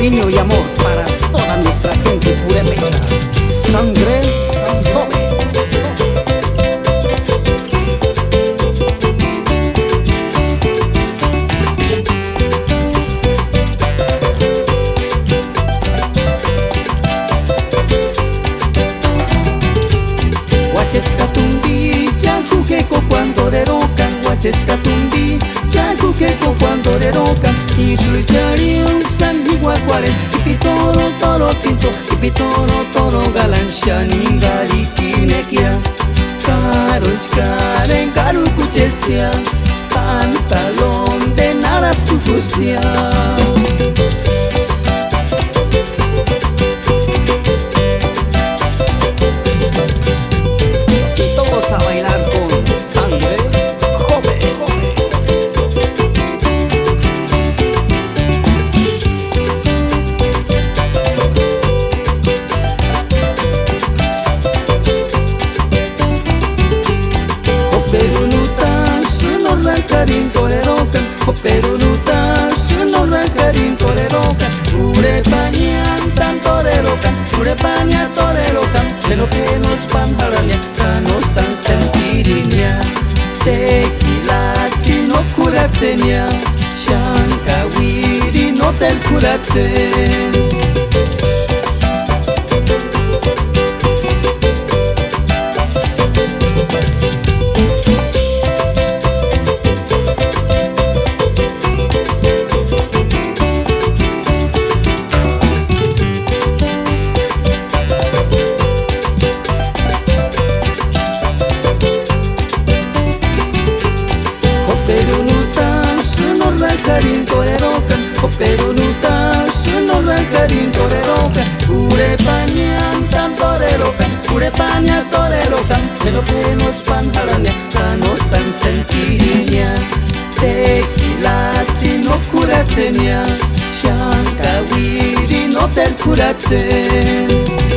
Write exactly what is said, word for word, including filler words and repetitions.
Cariño y amor para toda nuestra gente purépecha. Sangre, sangre. Uachechka tumbi, cha jukeko cuando rerokan, uachechka tumbi, cha jukeko cuando rerokan, ísï chariu san jiuakuarheni, ipi toro toro pinto, ipi toro toro galani xáni ingarhikinekia, karuchi kareni karukuchestia, pantaloni de narhapchukustia. Y todos a bailar con sangre joven. Joperunuta, sïnorhakarini torerokan. Joperunuta, sïnorhakarini torerokan. Urhepaniani tani torerokan, urhepania torerokan. P'éno p'énochi páni jarhania, ka no sáni sentirinia. Tekilati no k'uratsenia, xáni kauiri nóteru k'uratseni. Joperunuta, sïnorhakarini torerokan. Joperunuta, sïnorhakarini torerokan. Urhepaniani tani torerokan, urhepania torerokan. P'éno p'énochi páni jarhania, ka no sáni sentirinia. Tekilati no k'uratsenia, xáni kauiri nóteru k'uratseni.